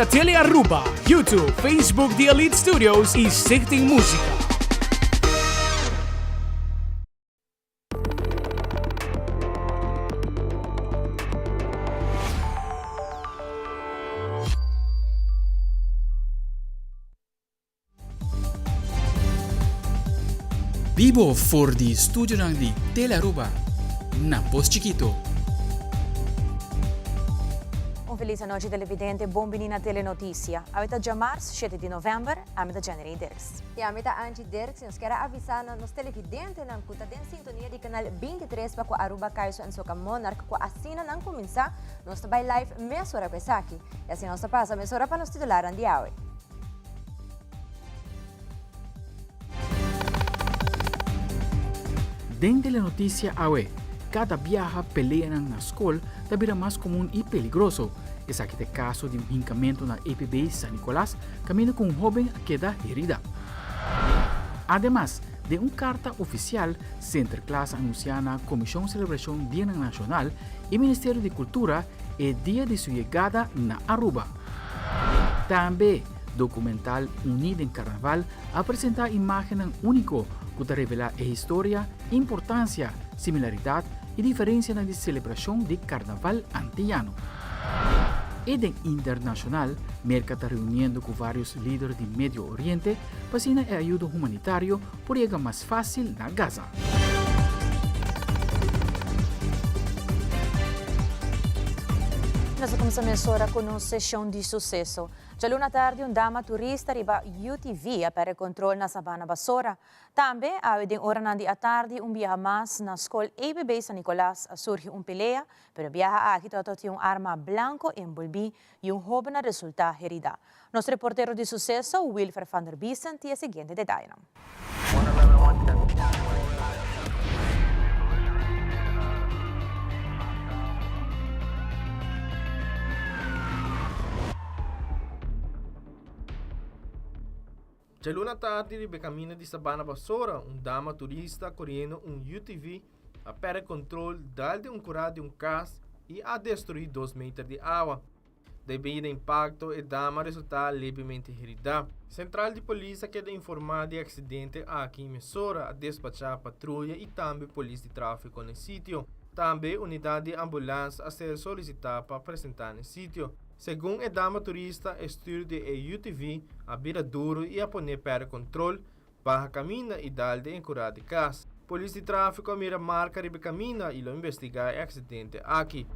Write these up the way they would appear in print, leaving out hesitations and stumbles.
Tele Aruba, YouTube, Facebook di Elite Studios y Stichting Musica. Bibo for di studionan di Tele Aruba na Pos Chikito. Un feliz anochi televidente, bon bini na Telenoticia. Awe ta djamars, shete di november, ami ta Jenny Dirks. Y ami ta Angie Dirks y nos kier a avisa na nos televidentenan cu ta den sintonia di canal 23 pa cu Aruba Kaiso en Soca Monarch cu asina nan cuminsa, nos ta bay live mesora cu esaki. Y asina nos ta pasa mesora pa nos titularnan di awe. Den Telenoticia awe, kada biaha peleanan na skol ta bira mas komun i peligroso. Esaki ta e kaso di un hinkamentu na EPB San Nicolas kaminda ku un hóben a keda herida. Ademas, den un karta ofisial, Sinterklaas a anunsiá na Komishon Selebrashon Dianan Nashonal i Ministerio di Kultura e dia di su yegada na Aruba. Tambe, dokumental Uní den Karnaval a presentá imágennan úniko ku ta revelá e historia, importansia, similaridat i diferensianan di selebrashon di Karnaval Antiyano. I den internashonal, Merka ta reuniendo ku vários lider di Medio Oriente pa asina e ayudo humanitario por yega mas fásil na Gaza. Nos a kumsa mesora ku nos seshon di suseso. Djaluna tardi un dama turista riba UTV a perde kontrol na Sabana Basora. Tambe awe den oranan di atardi un biaha mas na skol EBB San Nicolas a surgi un pelea, pero e biaha aki tabata tin un arma blanko enbolbí i un hóben a resultá heridá. Nos reportero di suseso, Wilfer van der Biesen, tin e siguiente detayenan. Djaluna tardi riba e kaminda di Sabana Basora, un dama turista koriendo un UTV a pèrdè kontrol dal den un kurá di un kas i a destruí dos meter di awa. Debí na impakto e dama a resultá levemente heridá. Sentral di polis a keda informá di e aksidente aki i mesora a despachá patruya i tambe polis di tráfiko na e sitio. Tambe unidat di ambulans a ser solisitá pa presentá na e sitio. Segun e dama turista e stür di e UTV a bira duru i a pon'é pèrdè kontrol, baha kaminda i dal den e kurá di kas. Polis di tráfiko a mira marka riba e kaminda i lo investigá e aksidente aki.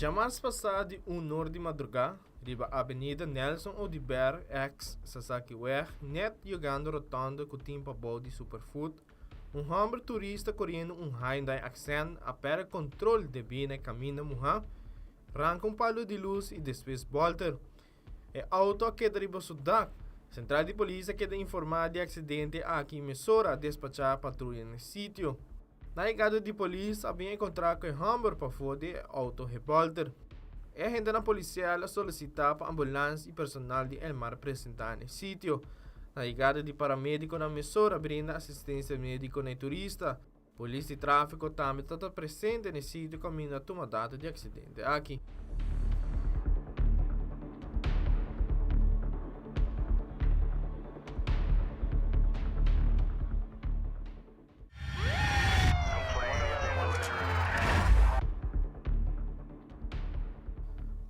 Djamars pasá di un nor di madrugá, riba Avenida Nelson Oduber ex Sasakiweg net yegando rotonde ku tin pabou di Superfood, un hòmber turista koriendo un Hyundai Accent a pèrdè kontrol debí na e kaminda muhá, ranka un palu di lus i despues bòlter. E auto a keda riba su dak. Sentral di polis a keda informá di e aksidente aki i mesora a despachá patruya na e sitio. Na yegada di polis a bin enkontrá ku e hòmber pafó di e auto hebolter. E agentenan polisial a solisitá pa ambulans i personal di Elmar presentá na e sitio. Na yegada di paramedikonan mesora a brinda asistensia médiko na e turista. Polis di tráfiko tambe ta ta presente na e sitio kaminda a tuma data di aksidente aki.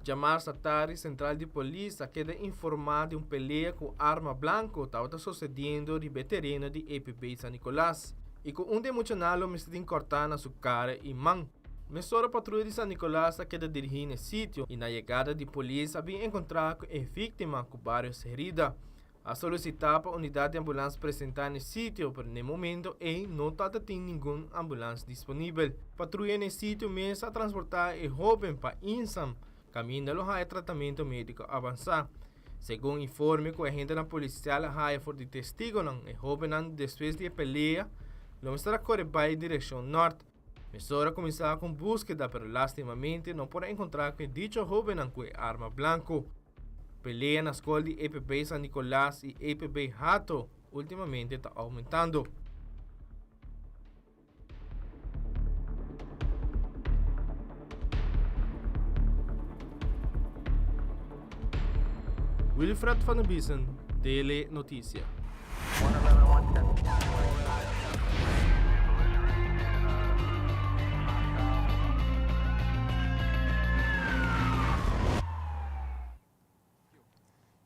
Djamars na tardi sentral di polis a keda informá di un pelea ku arma blanko tabata sosediendo riba e tereno di EPB San Nicolas i ku un di e muchanan lo mester tin kòrtá na su kara i man. Mesora patruya di San Nicolas a keda dirigí na e sitio i na yegada di polis a bin enkontrá ku e víktima ku vários herida. A solicita pa unidad di ambulans presenta n'e sitio, pero n'e momento ey no tata tin ningun ambulans disponibel. Patruya n'e sitio mes a transporta e hoben pa Insam, caminda lo haya tratamento medico avansa. Segun informe cu agentenan policial a haya for di testigonan, e hobennan despues di e pelea lo mester a core bay direccion nort. Mesora a kuminsá ku un búskeda pero lástimamente no por a enkontrá ku e dicho hóbennan ku e arma blanku. Pelea na skol di EPB San Nicolas i EPB Hato últimamente ta oumentando. Wilfred van der Biesen, Tele Noticia.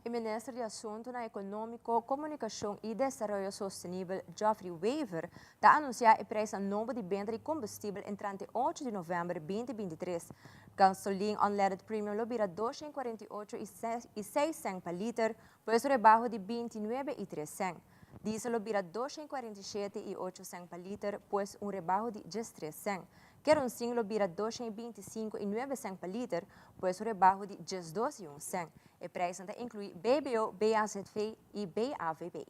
E Minister di Asuntonan Economico, Comunicacion y Desaroyo Sostenibel, Geoffrey Wever, ta anuncia e prijsnan nobo di benta di combustibel entrante ocho di november binti bintitres. Gasolin Unleaded Premium lo bira 248 y seis cent pa liter, pues un rebaho di bintinuebe y tres cent. Diesel lo bira 247 y ocho cent pa liter, pues un rebaho di diestres cent. Keronsin lo bira 225 y nuebe cent pa liter, pues un rebaho di diesdos y un cent. E prijsnan ta inclui BBO, BAZV y BAVB.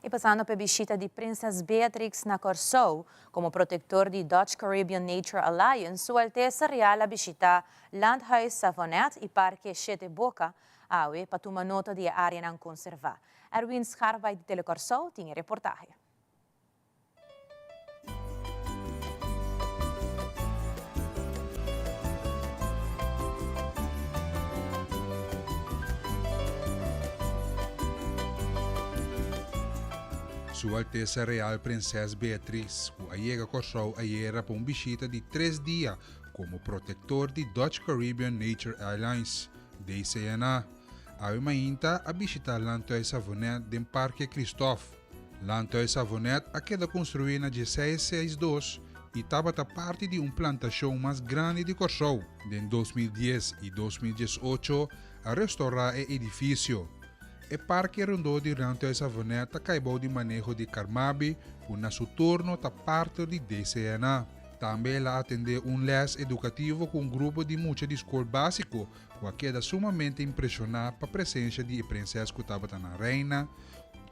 Y pasando p'e bishita di Prinses Beatrix na Kòrsou, komo protektor di Dutch Caribbean Nature Alliance, Su Altesa Real a bishitá Landhuis Savonet y Parke Shete Boka awe pa tuma nota di e áreanan konservá. Erwin Scharwijk di Telekòrsou tin e reportahe. Su Altesa Real Prinses Beatrix, ku a yega Kòrsou ayera pa un bishita di tres dia komo protektor di Dutch Caribbean Nature Airlines, DCNA, awe mainta a bishita Landhuis Savonet den Parke Kristof. Landhuis Savonet a keda konstruí na dieseis seis dos i tabata parti di un plantashon mas grandi di Kòrsou. Den 2010 i 2018 a restourá e edifisio. E parke rondó di Landhuis Savonet ta kai bou di maneho di Carmabi ku na su turno ta parter di DCNA. Tambe el a atendé un lès edukativo ku un grupo di mucha di skol básiko ku a keda sumamente impreshoná pa presensia di e prensès ku tabata na reina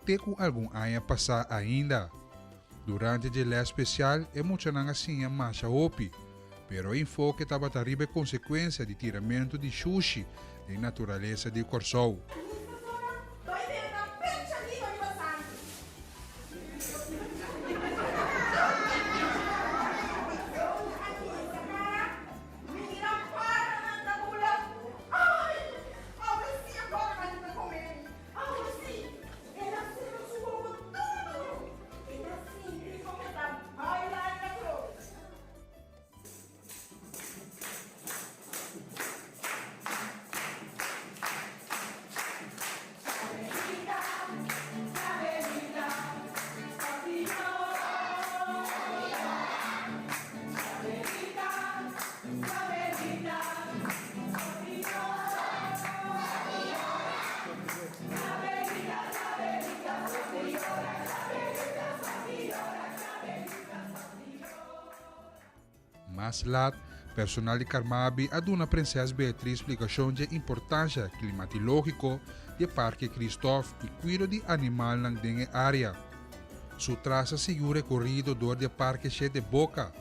te ku algun aña pasá ainda. Durante dje lès spesial e muchanan a siña masha hopi, pero e enfoke tabata riba e konsekuensia di tiramentu di shushi den naturalesa di Kòrsou. El a cera su wowo duru. El a sinti como e ta baila aire atrobe. Mas lat, personal di Carmabi a duna Prinses Beatriz splikashon dje importansha klimatilógiko di e Parke Kristof i kuido di animalnan den e área. Su tras a sigui un rekorido dor di e Parke Shete Boka.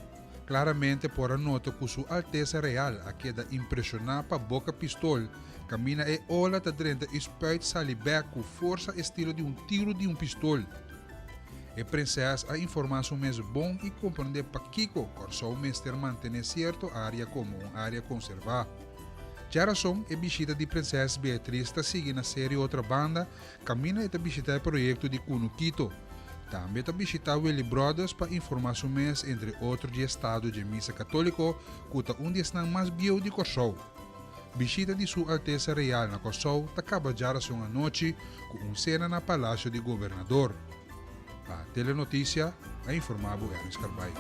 Klaramente por a nota ku Su Altesa Real a keda impreshoná pa Boka Pistol Kaminda e ola ta drenta i spuit sali bek ku forsa estilo di un tiru di un pistol. E prinses a informá su mes bon i komprondé pakiko Kòrsou mester mantené sierto área komo un área konservá. Djarason e bishita di prinses Beatriz ta sigui na Serie Otrabanda kaminda e ta bishitá e proyekto di Kunukito. Tambe ta bishitá Willy Brothers pa informá su mes entre otro di e estado dje misa katóliko ku ta un di esnan mas bieu di Kòrsou. Bishita di Su Altesa Real na Kòrsou ta kaba djarason anochi ku un sena na Palasio di Gobernador. Pa Telenoticia a informá bo Ernst Carbay.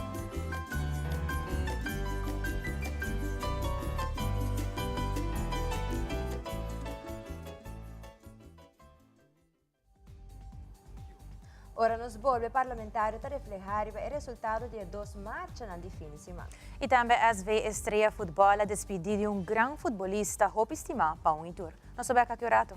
Ora nos bolbe parlamentario ta refleha riba e resultado di e dos marchanan di fin di siman. Y tambe SV Estrella Futbol a despidi di un gran futbolista hopi stima pa un y tur. Nos ta bek aki un rato.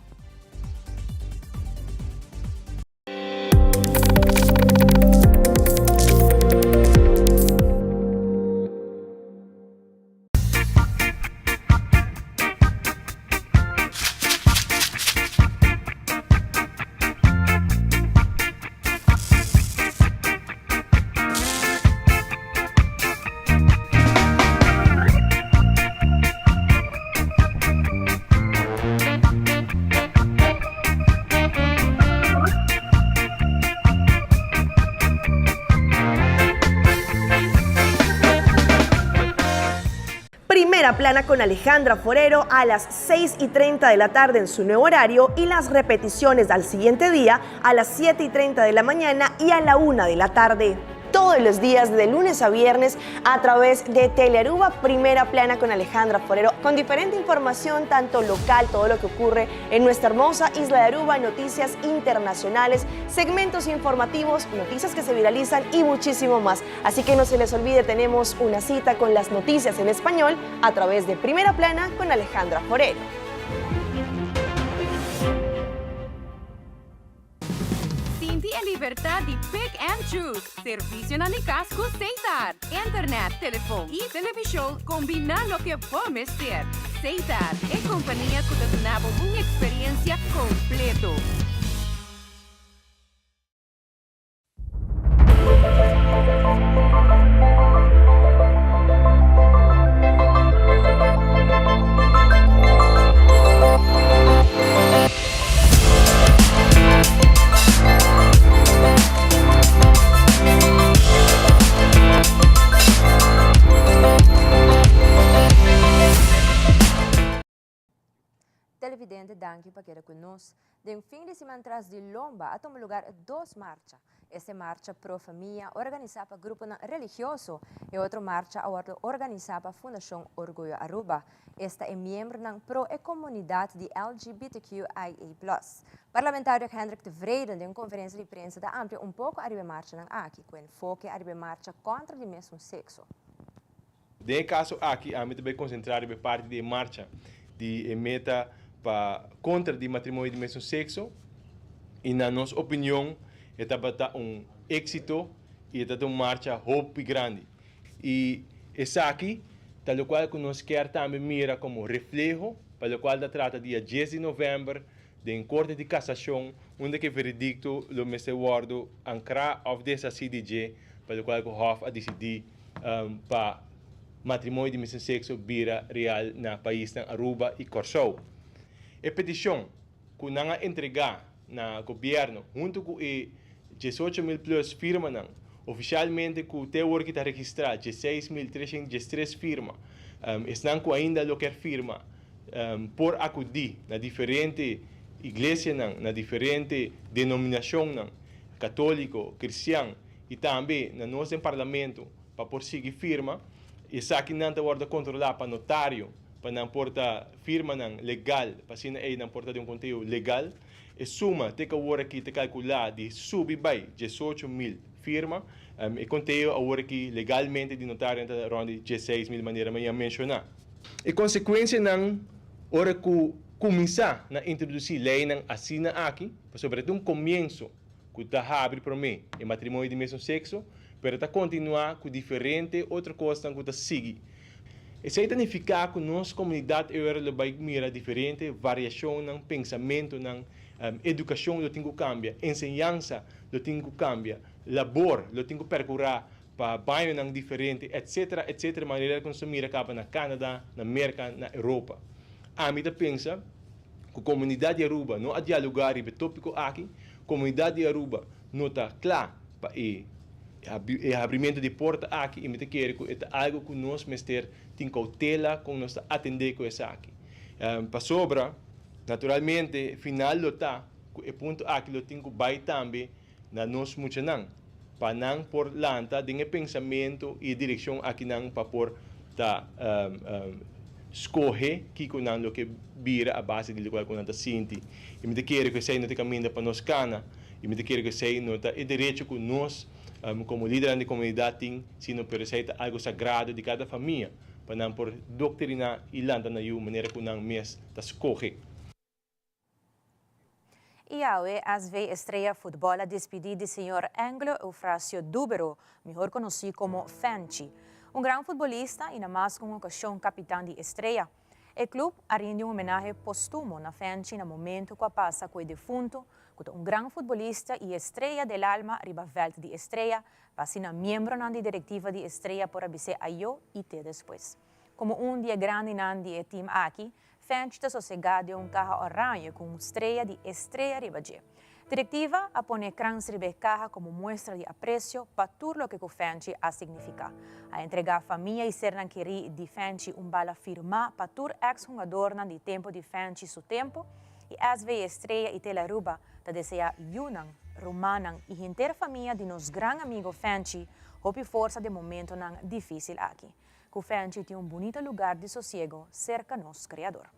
Primera Plana con Alejandra Forero a las 6 y 30 de la tarde en su nuevo horario y las repeticiones al siguiente día a las 7 y 30 de la mañana y a la 1 de la tarde. Todos los días de lunes a viernes a través de Telearuba, Primera Plana con Alejandra Forero, con diferente información, tanto local, todo lo que ocurre en nuestra hermosa isla de Aruba, noticias internacionales, segmentos informativos, noticias que se viralizan y muchísimo más. Así que no se les olvide, tenemos una cita con las noticias en español a través de Primera Plana con Alejandra Forero. Sinti e libertad di pick and choose. Servicionan di cas cu Setar. Internet, telefon y television combina loke bo mester. Setar, e compania cu ta duna bo un experiencia completo. Televidente danki pa keda ku nos. Den fin di siman tras di lomba a tuma lugar dos marcha. Este marcha pro famia organisá pa gruponan religioso. E otro marcha a wòrdu organisá pa Fundashon Orguyo Aruba. Esta e miembronan pro e komunidat di LGBTQIA plus. Parlamentario Hendrik Tevreden den un konferensia di prensa ta amplia un poko ariba e marchanan aki, ku enfoke ariba e marcha kontra di mesun sekso. Den e kaso aki ami ta bai konsentrá riba e parti di e marcha di e meta pa kontra di matrimonio di mesun sekso i na nos opinion e tabata un éksito i e tabata un marcha hopi grandi. I esaki ta lokual ku nos kier tambe mira komo refleho pa lokual ta trata dia dies di novèmber den Korte di Kasashon unda ku e veredikto lo mester wòrdu ankrá òf deshasí di dje pa lokual ku Hòf a disidí pa matrimonio di mesun sekso bira real na paisnan Aruba i Kòrsou. E petishon ku nan a entregá na gobièrnu huntu ku e 18.000 plus firmanan, ofishalmente ku te awor ki ta registrá 16.313 firma, esnan ku ainda lo kier firma por akudí na diferente iglesianan, na diferente denominashonnan, katóliko, kristian i tambe na nos den parlamento pa por sigui firma. Esakinan ta wòrdu kontrolá pa notario pa nan por ta firmanan legal, pa asina ei nan por ta den un konteo legal. E suma te ku awor aki ta kalkulá di subi bai 18.000 firma. E konteo awor aki legalmente di notarionan ta rònt di 16.000 manera mi a menshoná. E konsekuensianan ora ku kuminsá na introdusí leinan asina aki, pasobra e ta un komienso ku ta habri promé e matrimonio di mesun sekso, pero ta kontinuá ku diferente otro kosnan ku ta sigui. Esei ta nifiká ku nos komunidat ora lo bai mira diferente variashonnan, pensamentunan, edukashon lo tin ku kambia, enseñansa lo tin ku kambia, labor lo tin ku perkurá pa bañonan diferente, etsetera, etsetera, manera ku nos ta mira kaba na Kanada, na Merka, na Europa. Ami ta pensa ku komunidat di Aruba no a dialogá riba e tópiko aki, komunidat di Aruba no ta kla pa e e habrimentu di porta aki i mi ta kere ku e ta algu ku nos mester tin koutela kon nos ta atendé ku esaki. Pasobra, naturalmente, final lo ta ku e punto aki lo tin ku bai tambe na nos muchanan pa nan por lanta den e pensamentu i e direkshon akinan pa por ta skohe kiko nan lo ke bira a base di lokual ku nan ta sinti. I mi ta kere ku esei no ta e kaminda pa nos kana i mi ta kere ku esei no ta e derecho ku nos komo lidernan di komunidat tin, sino pero esei ta algu sagrado di kada famia pa nan por doktriná i lanta nan yu manera ku nan mes ta skohe. I awe SV Estrella Futbol a despidi di señor Anglo Eufrasio Dubero, mihor konosí komo Fenchi. Un gran futbolista i na mas ku un okashon kapitan di Estrella. E klup a rindi un homenahe postumo na Fenchi na momento ku a pasa ku e defuntu, ku ta un gran futbolista i estrella del alma riba vèlt di Estrella, pa asina miembronan di direktiva di Estrella por a bis'é ayo i te despues. Komo un di e grandinan di e tim aki, Fench ta sosegá den un kaha oranje ku un strea di Estrella riba dje. Direktiva a pone e krans riba e kaha komo muestra di apresio pa tur loke ku Fenchi a signifiká. A entregá famia i sernan kerí di Fenchi un bala firmá pa tur eks hungadornan di tempu di Fenchi su tempu i SV Estrella i Tele Aruba ta deseá yunan, rumannan i henter famia di nos gran amigo Fenchi hopi forsa den momentonan difísil aki. Ku Fenchi tin un bunita lugar di sosiego serka nos Kreador.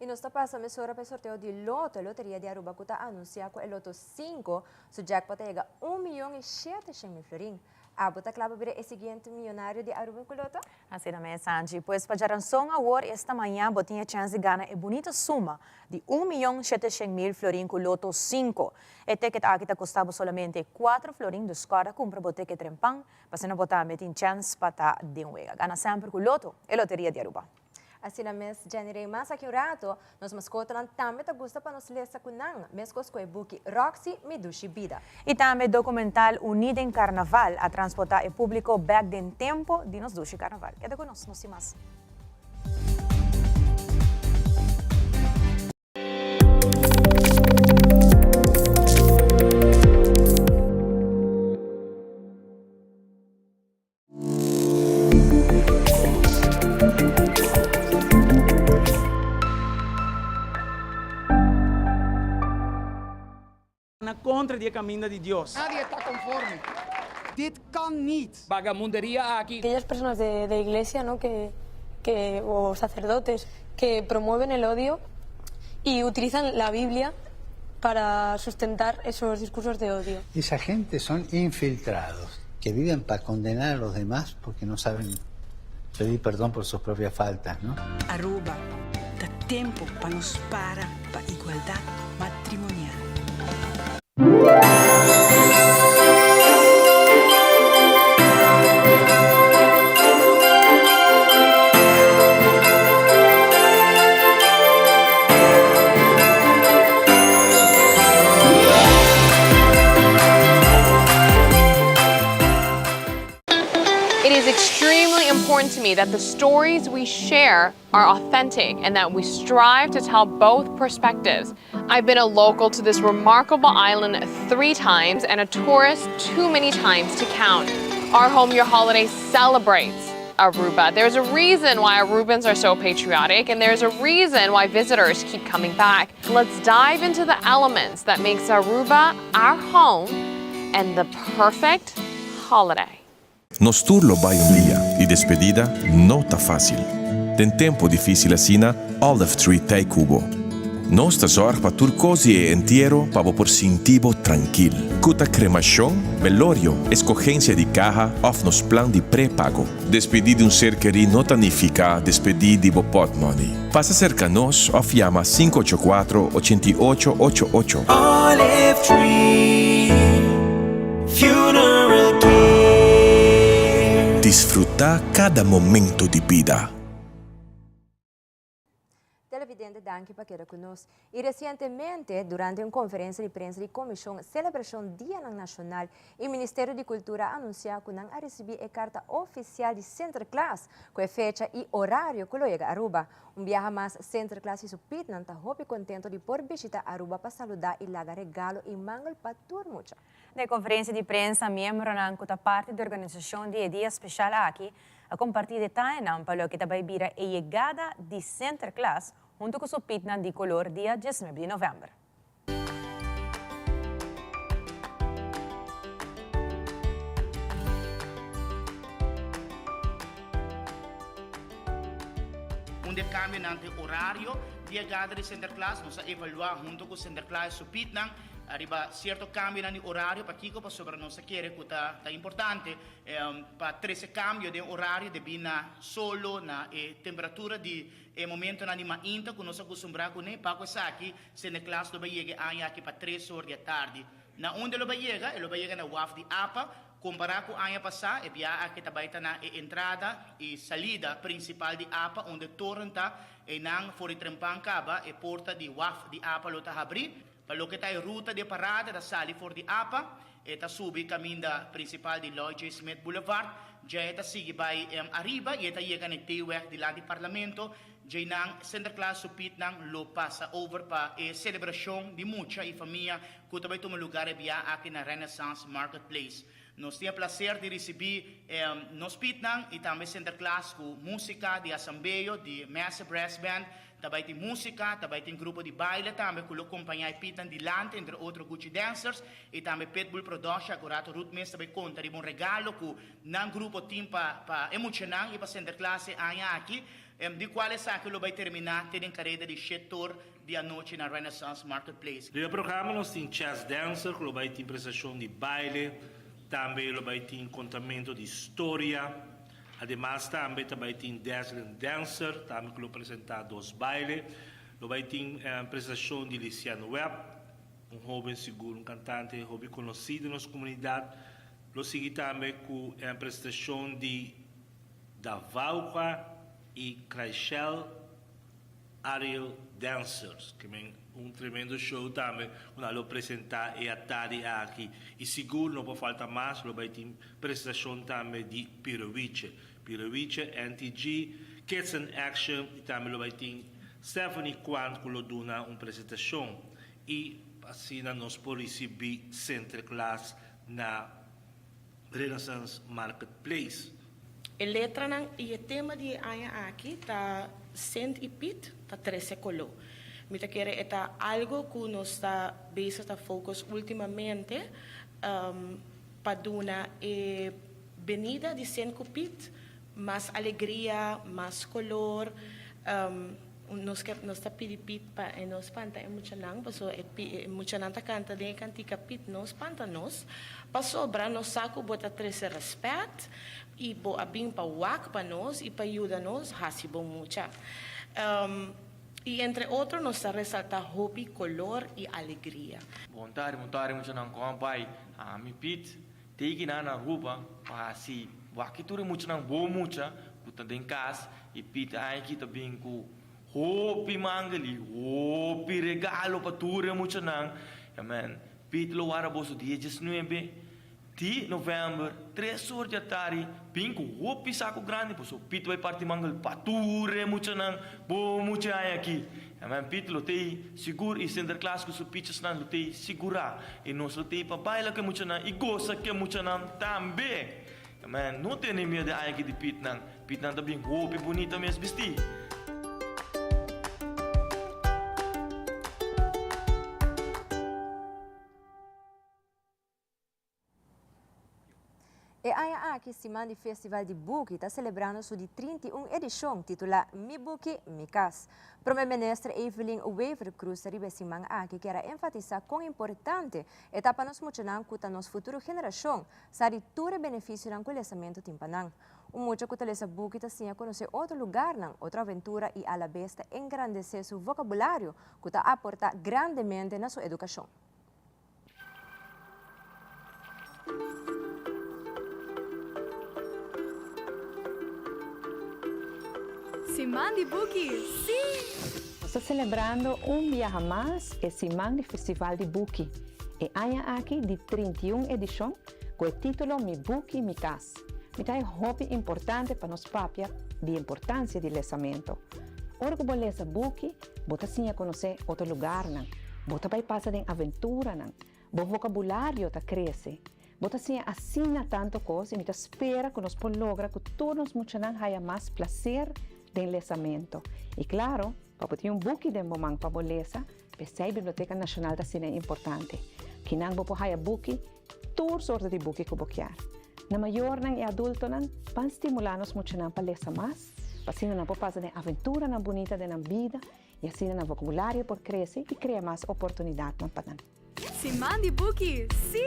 Y nos ta pasa mesora pa e sorteo di Lotto, Loteria di Aruba cu ta anuncia cu e Lotto 5 su jackpot ta yega un miyon y shete shen mil florin. Abo ta cla pa bira e siguiente miyonario di Aruba cu Lotto? Asina mes, Angie. Pues pa djaranson awor esta maña bo tin e chens di gana e bunita suma di un miyon shete shen mil florin cu Lotto 5. E ticket aki ta costa bo solamente cuatro florin, dus corda cumpra bo ticket trempan pa asina bo tambe tin chens pa ta den wega. Gana semper cu Lotto, e loteria di Aruba. Asina mes, Jenny Rey, mas aki un rato, nos maskotanan tambe ta gusta pa nos lesa ku nan, meskos ku e buki Roxy, Mi Dushi Bida. I tambe dokumental Uní den Karnaval a transportá e públiko bèk den tempu di nos dushi karnaval. Keda ku nos, nos tin mas. Na kontra di e kaminda di Dios. Nadie ta conforme. Dit kan niet. Bagamunderia aki. Aquellas personas de de iglesia no que que o sacerdotes que promueven el odio y utilizan la Biblia para sustentar esos discursos de odio. Esa gente son infiltrados que viven para condenar a los demás porque no saben pedir perdón por sus propias faltas, ¿no? Aruba, ta tempo pa nos para pa igualdad matrimonial. It is extremely important to me that the stories we share are authentic and that we strive to tell both perspectives. I've been a local to this remarkable island three times and a tourist too many times to count. Our Home Your Holiday celebrates Aruba. There's a reason why Arubans are so patriotic and there's a reason why visitors keep coming back. Let's dive into the elements that makes Aruba our home and the perfect holiday. Nos tur lo bai un dia y despedida no ta facil. Den tempo dificil asina, Olive Tree t'ey cu bo. Nos ta zorg pa tur cos di e entiero pa bo por sinti bo trankil. Cu ta cremacion, velorio, escogencia di caha of nos plan di prepago. Despedi di un ser kerí no ta nifica despedi di bo potmoney. Pasa cerca nos of yama 584 88 88. Olive Tree Funeral Care. Disfruta cada momento di bida. Televidente. Televidente danki pa keda ku nos. I resientemente, durante un konferensia di prensa di Komishon Selebrashon Dianan Nashonal i Ministerio di Kultura a anunsiá ku nan a risibí e karta ofisial di Sinterklaas ku e fecha i orario ku lo yega Aruba. Un biaha mas Sinterklaas i su pitnan ta hopi kontento di por bishita Aruba pa saludá i laga regalo i mangel pa tur mucha. Na e konferensia di prensa, miembronan ku ta parti di organisashon di e dia speshal aki a kompartí detayenan pa loke ta bai bira e yegada di Sinterklaas huntu ku su pitnan di kolor dia diesnuebe di novèmber. Un di e kambionan ta e orario di yegada di Sinterklaas. Nos a evaluá huntu ku Sinterklaas i su pitnan Ariba cierto cambionan di horario, pakico? Pasobra nos ta kere cu ta ta importante pa trece cambio den horario debi na solo, na e temperatura di e momentonan di mainta cu nos a custumbra cune. Pa cu esaki Sinterklaas lo bay yega e aña aki pa tres or di atardi. Na unda e lo bay yega? E lo bay yega na waf di apa. Compara cu aña pasa, e bia aki ta bay ta na e entrada y salida principal di apa unda e toren ta. Eynan for di trempan caba e porta di waf di apa lo ta habri. Pa loke ta e ruta di e parada ta sali for di apa, e ta subi kaminda prinsipal di Lloyd J. Smith Boulevard, dje e ta sigui bai ariba i e ta yega na e T-weg dilanti Parlamento, dje nan Sinterklaas su pitnan lo pasa over pa e selebrashon di mucha i famia ku ta bai tuma lugar e bia aki na Renaissance Marketplace. Nos tin e plaser di risibí nos pitnan i tambe Sinterklaas ku músika di asambeo di Massive Brass Band, Ta bai tin músika, ta bai tin grupo di baile tambe ku lo kompañá e pitnan dilanti, entre otro Gucci Dancers i tambe Pitbull Production. Akurato Ruth mes ta bai konta riba un regalo ku nan grupo tin pa pa e muchanan i pa Sinterklaas e aña aki, di kual esaki lo bai terminá te den kareda di shetor di anochi na Renaissance Marketplace. Riba programa nos tin Chess Dancer ku lo bai tin presentashon di baile, tambe lo bai tin kontamentu di storia. Ademas tambe ta bai tin Dazzling Dancer, tambe ku lo presentá dos baile. Lo bai tin presentashon di Lisian Webb, un hóben sigur un kantante hopi konosí den nos komunidat. Lo sigui tambe ku presentashon di Davauca i Kraishel. Ariel Dancers, ke men un tremendo show tambe ku nan lo presenta e atardi aki i sigur no por falta mas lo bai tin presentashon tambe di Pirowiche, Pirowiche, NTG, Kids in Action i tambe lo bai tin Stephanie Quant ku lo duna un presentashon i asina nos por risibi Sinterklaas na Renaissance Marketplace. E letranan i e tema di e aña aki ta Sint i Piet ta trese koló. Mi ta kere e ta algo ku nos ta bezig ta focus ultimamente pa duna e benida di Sint ku Piet mas alegria, mas kolor. Nos ke nos ta pidi Piet pa e no spanta e muchanan, pasobra e e muchanan ta kanta den e kantika Piet no spanta nos, pasobra nos sa ku bo ta trese rèspèt i bo a bin pa wak pa nos i pa yuda nos hasi bon mucha. I entre otro nos ta resaltá hopi kolor i alegria. Bon tardi, bon tardi muchanan, kon a bai? Ami Piet, Tiki nan na Aruba pa hasi wak tur e muchanan bo mucha ku ta den kas i pita aña aki ta bin ku hopi mangel i hopi regalo pa tur e muchanan. Amen. Pita lo wara boso dia diesnuebe di novèmber tres or di atardi bin ku hopi saku grandi pasobra pita bai parti mangel pa tur e muchanan bo mucha aña aki. Amen Pete lo tei sigur y Sinterklaas cu su pichasnan lo tei sigura y nos lo tei pa baila cu e muchanan y goza cu e muchanan tambe. Amen no tene miedo e aña aki di Pietnan. Pietnan ta bin hopi bunita mes bisti. E aña aki Siman di Festival di Buki ta selebrando su di 31 edishon titulá Mi Buki, Mi Kas. Prome Minister Evelyn Wever-Croes riba e siman aki kier a enfatisá kon importante e ta pa nos muchanan ku ta nos futuro generashon sa di tur e benefisionan ku lesamentu tin pa nan. Un mucha ku ta lesa buki ta siña konosé otro lugarnan, otro aventura i alabes ta engrandesé su vokabulario ku ta aportá grandemente na su edukashon. Siman di buki, sí! Nos ta celebrando un biaha mas e siman di Festival di Buki, e aña aki di 31 edicion cu e titulo Mi Buki, Mi Cas. Mi ta hay hopi importante pa nos papia di importancia di lesamento. Ora cu bo lesa buki, bo ta siña conoce otro lugarnan, bo ta bay pasa den aventuranan, bo vocabulario ta crece, bo ta siña asina tanto cos y mi ta spera cu nos por logra cu tur nos muchanan haya mas placer den lesamento. Y claro, pa bo tin un buki den bo man pa bo lesa, p'esey Biblioteca Nacional ta asina importante. Kinan bo por haya buki, tur sorto di buki cu bo kier. Na mayornan y adultonan, ban stimula nos muchanan pa lesa mas, pa asina nan por pasa den aventuranan bunita den nan bida y asina nan vocabulario por crece y crea mas oportunidadnan pa nan. Siman di buki, sí!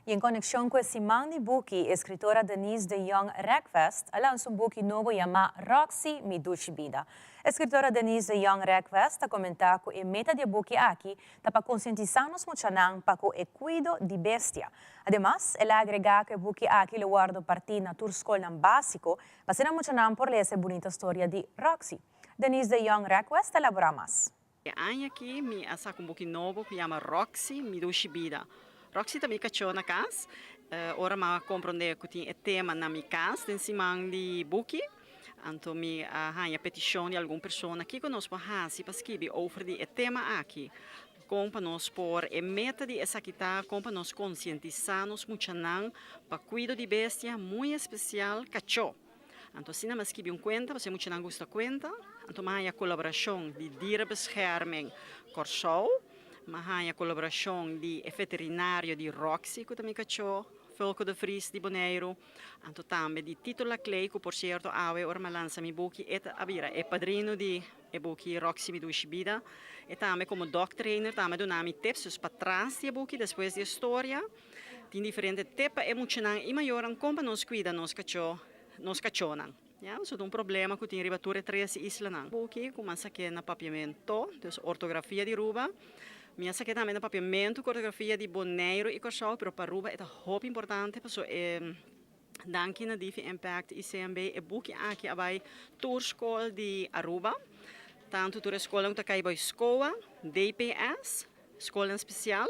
I en konekshon ku e siman di buki, eskritora Denise de Jong Rekvest a lansa un buki nobo yamá Roxy, mi dushi bida. Eskritora Denise de Jong Rekvest ta komentá ku e meta di e buki aki ta pa konsientisá nos muchanan pa ku e kuido di bestia. Ademas, el a agregá ku e buki aki lo wòrdu partí na tur skolnan básiko pa asina muchanan por lesa e bunita storia di Roxy. Denise de Jong Rekvest ta elaborá mas. E aña aki mi a saka un buki nobo ku yama Roxy, mi dushi bida. Roxy ta mi kachó na kas. Ora mi a komprondé ku tin e tema na mi kas den siman di buki, anto mi a haña petishon di algun persona kiko nos por hasi pa skibi over di e tema aki. Kon pa nos por, e meta di esaki ta kon pa nos konsientisá nos muchanan pa kuido di bestia, muy espesial kachó. Anto asina mi a skibi un kuenta, pasobra e muchanan gusta kuenta. Anto mi a haña kolaborashon di Dierenbescherming Kòrsou, mi a haña kolaborashon di e veterinario di Roxy ku ta mi kachó, Fulco de Vries di Boneiru, anto tambe di Tito Laclay ku por sierto awe ora mi a lansa mi buki e ta a bira e padrino di e buki Roxy mi dushi bida. E tambe komo dog trainer tambe a duna mi tips, dus patras di e buki despues di e storia. Tin diferente tip pa e muchanan i mayornan kon pa nos kuida nos kachó, nos kachónan. Ya, so ta un problema ku tin riba tur e tres islanan. Buki ku mi a sak'é na papiamento, dus ortografia di Ruba. Mi a sak'é tambe na papiamentu ku ortografia di Boneiru i Kòrsou, pero pa Ruba e ta hopi importante pasobra e danki na Divi Impact i CMB e buki aki a bai tur skol di Aruba, tantu tur e skolnan ku ta kai bai SCOA, DPS, Skolnan spesial.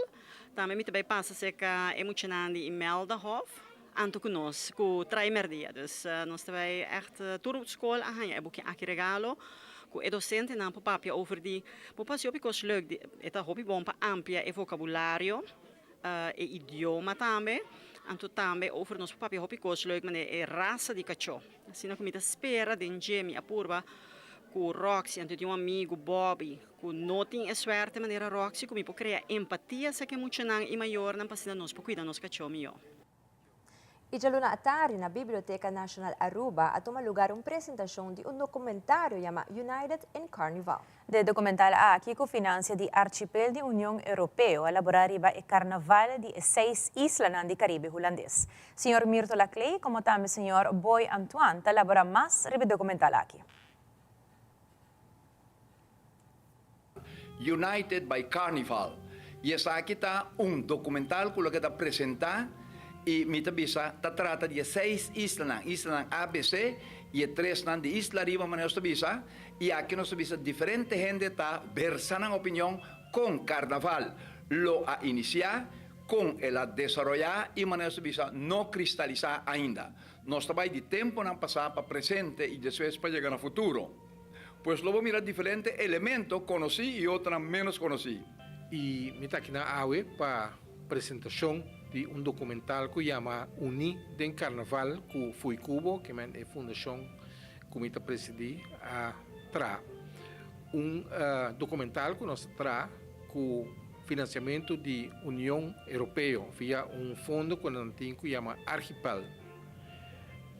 Tambe mi ta bai pasa serka e muchanan di Imeldahof anto ku nos ku trai merdia. Dus nos ta bai ègt tur skol a haña e buki aki regalo ku e dosentenan por papia over di por hasi hopi kos leuk. E ta hopi bon pa amplia e vokabulario, e idioma tambe. Anto tambe over nos por papia hopi kos leuk manera e rasa di kachó. Asina ku mi ta spera den dje mi a purba ku Roxy anto tin un amigu Bobby Ku no tin e suerte manera Roxy ku mi por krea empatia sa ku e muchanan i mayornan pa asina nos por kuida nos kachó mihó. I djaluna atardi na Biblioteca Nacional Aruba a tuma lugar un presentacion di un documentario yama United in Carnival. De documental aki cu financia di Archipel di Union Europeo a labora riba e carnaval di e seis islanan di Caribe Hulandes. Señor Mirto Laclay como tambe señor Boy Antoine ta labora mas riba e documental aki. United by Carnival y esaki ta un documental cu loke ta presenta y mi ta bisa ta trata di e seis islanan, islanan ABC y e tresnan di isla ariba manera nos ta bisa y aki nos ta bisa diferente hende ta versa nan opinion con carnaval lo a inicia, con el a desaroya y manera nos ta bisa no cristalisa ainda. Nos ta bai di temponan pasá pa presente i despues pa yega na futuro. Pues lo bo mira diferente elemento konosí i otronan ménos konosí. I mi ta akinan awe pa presentashon di un dokumental ku yama Uní den Karnaval ku Fuikubo, ke men e fundashon ku mi ta presidí, a traha. Un dokumental ku nos a traha ku finansiamentu di Union Europeo via un fondo ku nan tin ku yama Archipel.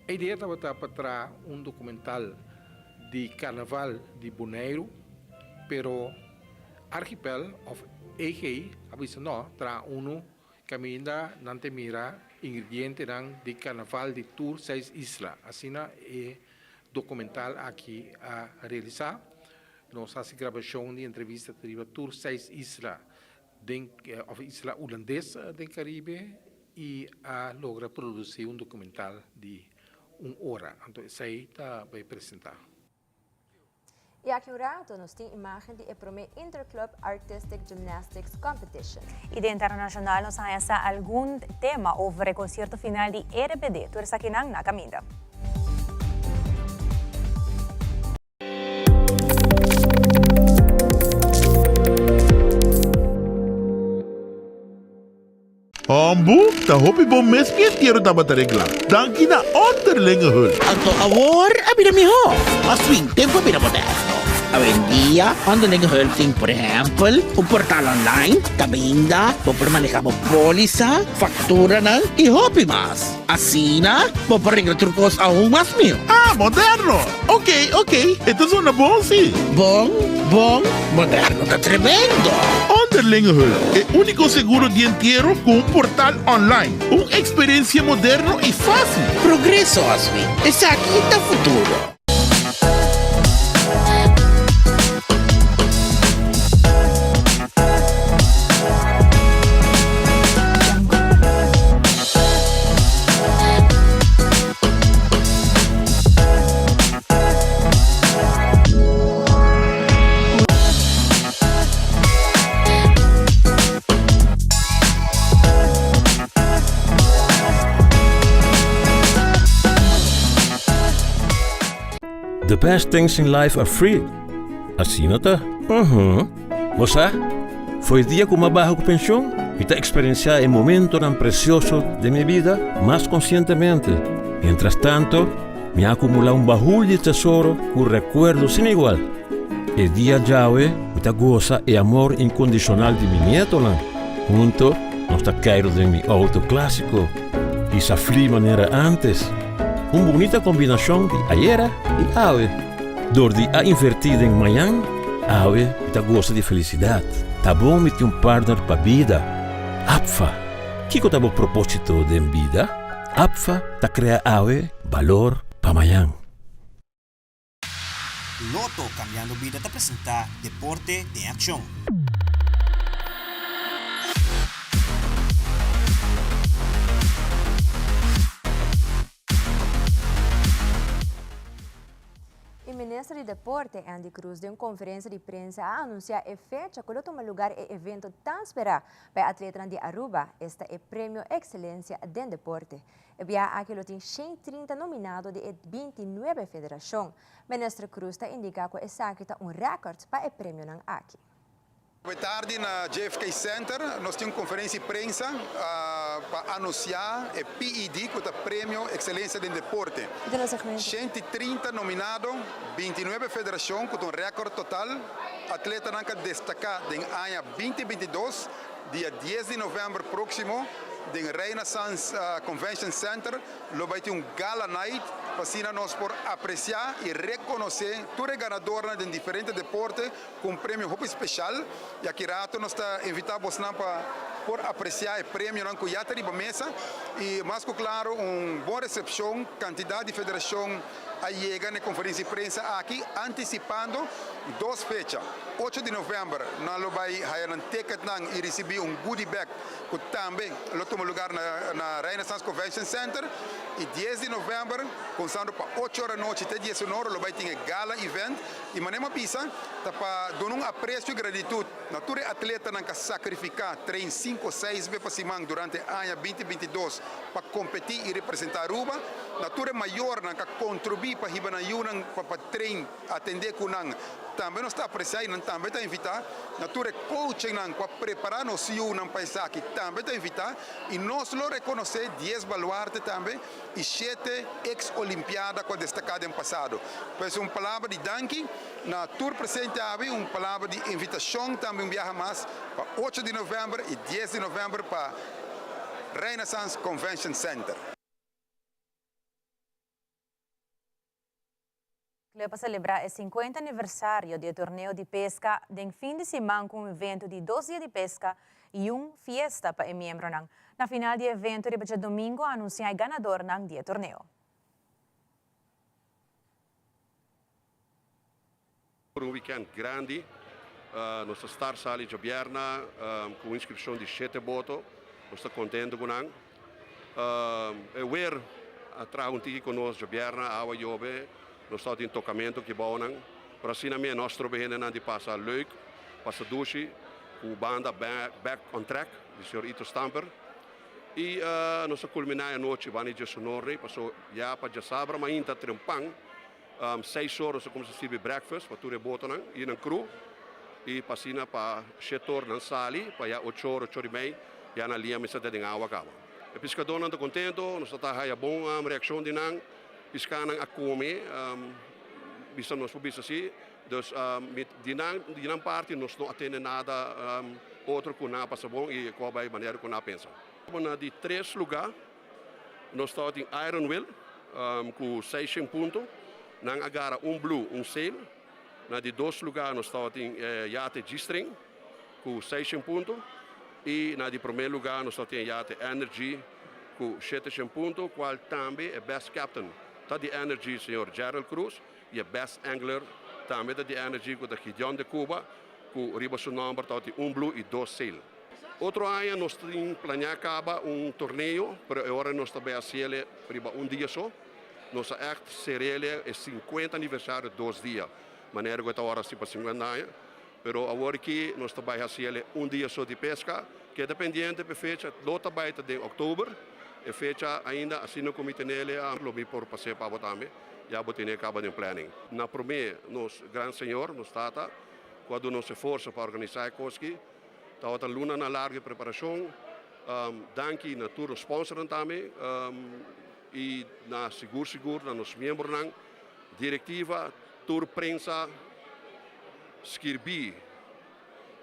E idea tabata pa traha un dokumental di karnaval di Boneiru, pero Archipel òf EG a bisa no, traha unu kaminda nan ta mira ingredientenan di karnaval di tur seis isla. Asina e dokumental aki a realisá. Nos hasi grabashon di entrevista riba tur seis isla den òf isla hulandes den Karibe. i a logra produsí un dokumental di un ora. Anto esei ta bai presentá. I aki un rato nos tin imagen di e promé Interclub Artistic Gymnastics Competition. I den internashonal nos a haña sa algun tema over e konsierto final di RBD. Tur esakinan na kaminda. Hombu, ta hopi bon mes mi entiero tabata regla. Danki na Onderlinge Hulp. Anto awor a bira mihó. Mas fin, tempu a bira moderno. Awendia, Onderlinge Hulp tin, por ehèmpel, un portal online kaminda bo por maneha bo pólisa, fakturanan i hopi mas. Asina, bo por regla tur kos aun mas mihó. Ah, moderno! Ok, ok, e ta zona bon si. Bon, bon, moderno ta tremendo! Onderlinge Hulp, e úniko seguro di entiero ku un portal online. Un eksperensia moderno i fásil. Progreso, Oswin. Esaki ta futuro. The best things in life are free. Asina ta? Uhum. Bo sa? Fo'i dia ku m'a baha ku penshon, mi ta eksperensiá e momentonan presioso den mi bida mas konsientemente. Mientras tanto, mi a akumulá un bahul di tesoro ku rekuerdo sin igual. E dia djawe mi ta gosa e amor inkondishonal di mi nietonan. Hunto nos ta keiru den mi outo klásiko i sa fli manera ántes. Un bunita kombinashon di ayera i awe. Dor di a invertí den mañan, awe mi ta gosa di felisidat. Ta bon mi tin un partner pa bida. APFA, Kiko ta bo propósito den bida? APFA ta krea awe balor pa mañan. Lotto Cambiando Bida ta presenta Deporte den Accion. E minister di Deporte, Andy Croes, den un conferencia di prensa a anuncia e fecha cu lo tuma lugar e evento tan spera pa e atletanan di Aruba, esta e Premio Excelencia den Deporte. E biaha aki lo tin 130 nominado di e 29 federacion. Minister Croes ta indica cu esaki ta un record pa e premionan aki. Awe tardi na JFK Center nos tin un conferencia di prensa pa anuncia e PED cu ta Premio Excelencia den Deporte. 130 nominado, 29 federacion cu ta un record total, atletanan ca destaca den aña 2022, dia dies di november proximo den Renaissance Convention Center Lo bai tin un gala night pa asina nos por aprecia y reconoce tur e ganadornan den diferente deporte cu un premio hopi special. Y aki rato nos ta invita bosnan pa por aprecia e premionan cu ya ta riba mesa y mas cu claro un bon recepcion. Cantidad di federacion a yega na e conferencia di prensa aki anticipando dos fecha. Ocho di november nan lo bai haya nan ticketnan y ricibi un goodie bag cu tambe lo tuma lugar na Renaissance Convention Center y dies di november cunsando pa ocho ora nochi te dies un ora lo bay tin e gala event y manera mi a bisa ta pa duna un aprecio y gratitud na tur e atletanan cu a sacrifica train cinco o seis be pa siman durante aña binti 22 pa competi y representa Aruba, na tur e mayornan cu a contribui pa hiba nan yunan pa train atende cu nan tambe nos ta aprecia y nan tambe ta invita, na tur e coachingnan cu a prepara nos yiunan pa esaki tambe ta invita y nos lo reconoce dies baluarte tambe y shete ex olimpiada cu a destaca den pasado. Pues un palabra di danki na tur presente awe, un palabra di invitacion tambe un biaha mas pa ocho di november y dies di november pa Renaissance Convention Center. Club a celebra e 50 aniversario di e torneo di pesca den fin di siman cu un evento di dos dia di pesca y un fiesta pa e miembronan. Na final di e evento riba djadomingo a anuncia e ganadornan di e torneo. Un weekend grandi, nos ta start sali djabièrnè ku un inskripshon di shete boto, nos ta kontento ku nan. E weer a traha un tiki ku nos djabièrnè, awa yobe, nos tabatin tokamentu ki bounan, pero asina mi e nos trobe hendenan di pasa leuk, pasa dushi ku banda Back on Track di señor Ito Stamper. I nos a kulminá e anochi banda di djesunorni, paso ya pa djasabra mainta trempan seis or nos a kuminsá sirbi breakfast pa tur e botonan i nan crew i pa asina pa shete or nan sali pa ya ocho or, ocho or i mei ya nan lia mester ta den awa kaba. E piskadónan ta kontento, nos ta ta haya bon reakshon di nan, piskanan a kome, bisa nos por bisa si, dus di nan di nan parti nos no a tende nada otro ku nan a pasa bon i ku a bai manera ku nan a pensa. Na di tres lugá nos tabatin Iron Will ku seishen punto, nan a gara un blue, un sail. Na di dos lugá nos tabatin yate G-String ku seishen punto i na di promé lugá nos tabatin e yate Energy ku sheteshen punto, kual tambe e best captain ta di Energy señor Gerald Cruz i e best angler tambe ta di Energy ku ta Gideon de Cuba ku riba su nòmber tabatin un blue i dos sail. Otro aña nos tin planeá kaba un torneo, pero e ora nos ta bai hasiel riba un dia so. Nos a ègt ser'el e sinkuenta aniversario dos dia, manera ku e ta ora si pa sinkuenta aña. Pero awor aki nos ta bai hasiel un dia so di peska. Keda pendiente pa e fecha, lo ta bai ta den òktober. E fecha ainda asina ku mi tenel lo mi por pas'é pa bo tambe, ya bo tene kaba den planning. Na promé nos Gran Señor, nos Tata, ku a duna nos e forsa pa organisá e kos aki. Tabata lunanan largu di preparashon. Danki na tur nos sponsornan tambe i na sigur sigur na nos miembronan, direktiva, tur prensa skirbí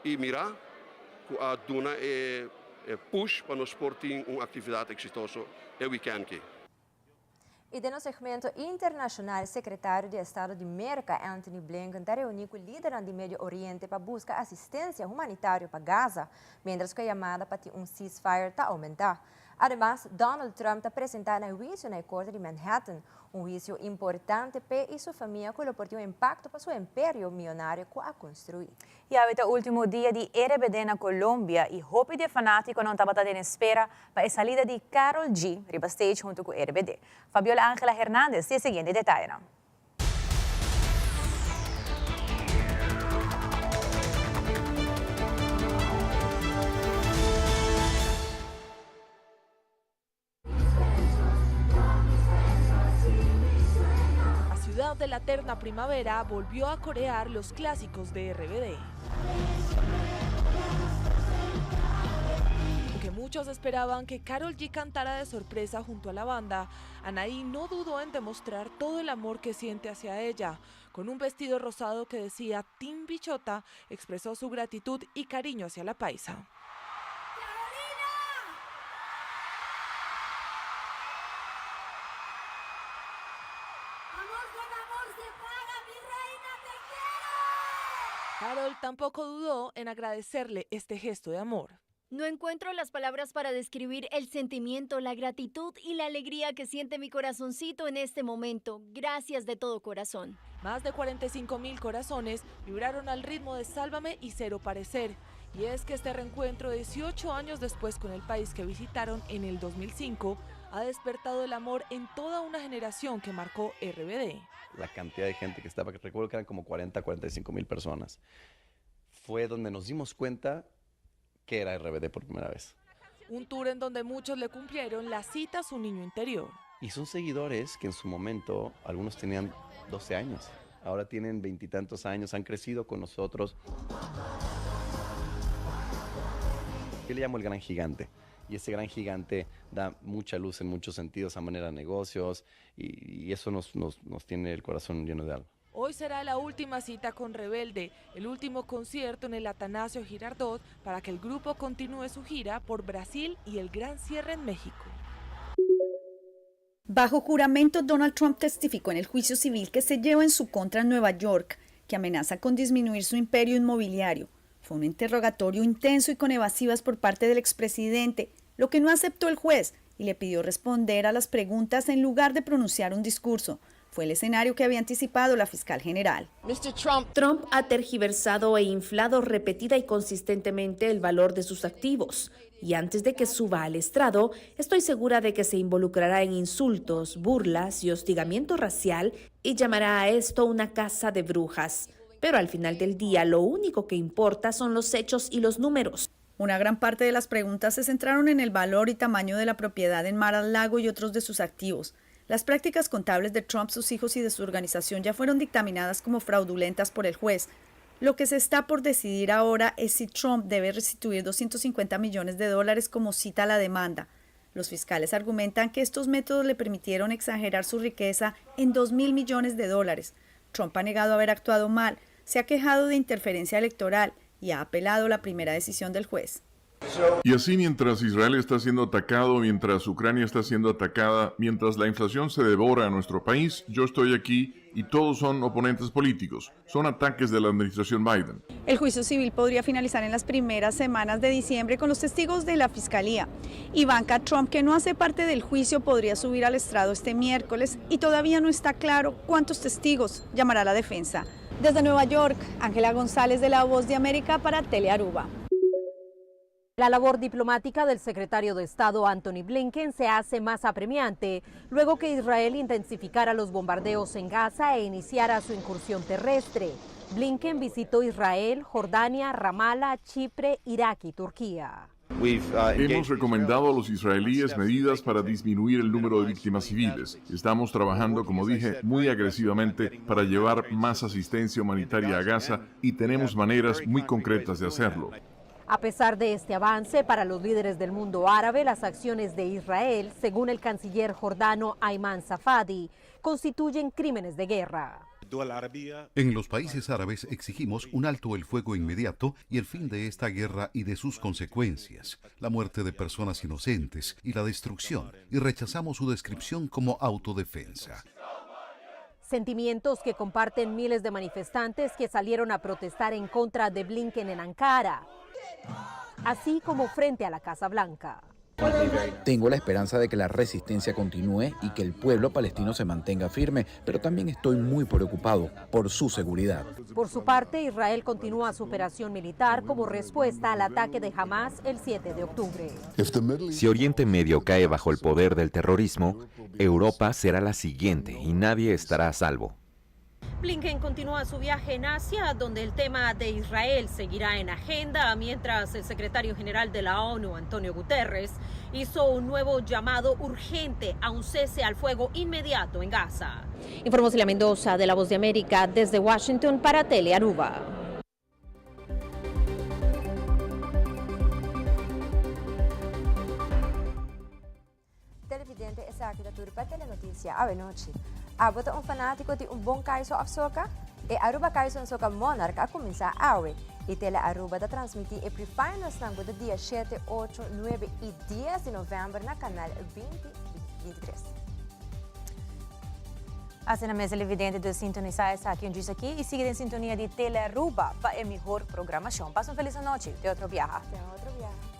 i mirá ku a duna e push pa nos por tin un aktividat eksitoso e wikènt aki. Y den nos segmento internacional, Secretario di Estado di Merca, Antony Blinken, ta reuni cu lidernan di Medio Oriente pa busca asistencia humanitario pa Gaza, mientras cu e yamada pa tin un ceasefire ta aumenta. Ademas, Donald Trump ta presenta na huicio na e Corte di Manhattan, un huicio importante p'e y su famia cu lo por tin un impacto pa su imperio miyonario cu a construi. Yawe ta ultimo dia di RBD na Colombia y hopi di e fanaticonan tabata den espera pa e salida di Karol G riba stage hunto cu RBD. Fabiola Angela Hernandez tin e siguiente detayenan. La ciudad de la eterna primavera volvió a corear los clásicos de RBD. Aunque muchos esperaban que Karol G cantara de sorpresa junto a la banda, Anaí no dudó en demostrar todo el amor que siente hacia ella. Con un vestido rosado que decía Team Bichota, expresó su gratitud y cariño hacia la paisa. Amor con amor se paga, mi reina, te quiero! Karol tampoco dudó en agradecerle este gesto de amor. No encuentro las palabras para describir el sentimiento, la gratitud y la alegría que siente mi corazoncito en este momento. Gracias de todo corazón. Más de 45 mil corazones vibraron al ritmo de Sálvame y Cero Parecer. Y es que este reencuentro 18 años después con el país que visitaron en el 2005 ha despertado el amor en toda una generación que marcó RBD. La cantidad de gente que estaba, recuerdo que eran como 40, 45 mil personas, fue donde nos dimos cuenta que era RBD por primera vez. Un tour en donde muchos le cumplieron la cita a su niño interior. Y son seguidores que en su momento algunos tenían 12 años, ahora tienen veintitantos años, han crecido con nosotros. Yo le llamo el gran gigante. Y ese gran gigante da mucha luz en muchos sentidos a manera de negocios y, y eso nos, nos, nos tiene el corazón lleno de alma. Hoy será la última cita con Rebelde, el último concierto en el Atanasio Girardot para que el grupo continúe su gira por Brasil y el gran cierre en México. Bajo juramento, Donald Trump testificó en el juicio civil que se lleva en su contra en Nueva York, que amenaza con disminuir su imperio inmobiliario. Fue un interrogatorio intenso y con evasivas por parte del expresidente, lo que no aceptó el juez y le pidió responder a las preguntas en lugar de pronunciar un discurso. Fue el escenario que había anticipado la fiscal general. Trump. Trump ha tergiversado e inflado repetida y consistentemente el valor de sus activos. Y antes de que suba al estrado, estoy segura de que se involucrará en insultos, burlas y hostigamiento racial y llamará a esto una casa de brujas. Pero al final del día, lo único que importa son los hechos y los números. Una gran parte de las preguntas se centraron en el valor y tamaño de la propiedad en Mar al Lago y otros de sus activos. Las prácticas contables de Trump, sus hijos y de su organización ya fueron dictaminadas como fraudulentas por el juez. Lo que se está por decidir ahora es si Trump debe restituir 250 millones de dólares como cita la demanda. Los fiscales argumentan que estos métodos le permitieron exagerar su riqueza en 2 mil millones de dólares. Trump ha negado haber actuado mal, se ha quejado de interferencia electoral y ha apelado la primera decisión del juez. Y así mientras Israel está siendo atacado, mientras Ucrania está siendo atacada, mientras la inflación se devora a nuestro país, yo estoy aquí y todos son oponentes políticos. Son ataques de la administración Biden. El juicio civil podría finalizar en las primeras semanas de diciembre con los testigos de la fiscalía. Ivanka Trump, que no hace parte del juicio, podría subir al estrado este miércoles y todavía no está claro cuántos testigos llamará la defensa. Desde Nueva York, Ángela González de La Voz de América para Telearuba. La labor diplomática del secretario de Estado Antony Blinken se hace más apremiante luego que Israel intensificara los bombardeos en Gaza e iniciara su incursión terrestre. Blinken visitó Israel, Jordania, Ramallah, Chipre, Irak y Turquía. Hemos recomendado a los israelíes medidas para disminuir el número de víctimas civiles. Estamos trabajando, como dije, muy agresivamente para llevar más asistencia humanitaria a Gaza y tenemos maneras muy concretas de hacerlo. A pesar de este avance para los líderes del mundo árabe, las acciones de Israel, según el canciller jordano Ayman Safadi, constituyen crímenes de guerra. En los países árabes exigimos un alto el fuego inmediato y el fin de esta guerra y de sus consecuencias, la muerte de personas inocentes y la destrucción, y rechazamos su descripción como autodefensa. Sentimientos que comparten miles de manifestantes que salieron a protestar en contra de Blinken en Ankara, así como frente a la Casa Blanca. Tengo la esperanza de que la resistencia continúe y que el pueblo palestino se mantenga firme, pero también estoy muy preocupado por su seguridad. Por su parte, Israel continúa su operación militar como respuesta al ataque de Hamas el 7 de octubre. Si Oriente Medio cae bajo el poder del terrorismo, Europa será la siguiente y nadie estará a salvo. Blinken continúa su viaje en Asia, donde el tema de Israel seguirá en agenda, mientras el secretario general de la ONU, Antonio Guterres, hizo un nuevo llamado urgente a un cese al fuego inmediato en Gaza. Informó Celia Mendoza de La Voz de América desde Washington para Telearuba. Televidente esaki ta tur pa Telenoticia awe nochi. Abo ta un fanatico di un bon kaiso of soca? E Aruba Kaiso en Soca Monarch a cuminsa awe y Tele Aruba ta transmiti e pre-finals nan cu ta dia shete, ocho, nuebe y dies di november na canal 20 23. Asina mes televidente dus sintonisa esaki un djis aki y sigui den sintonia di Tele Aruba pa e mihor programacion. Pasa un feliz anochi. Te otro biaha. Te otro biaha.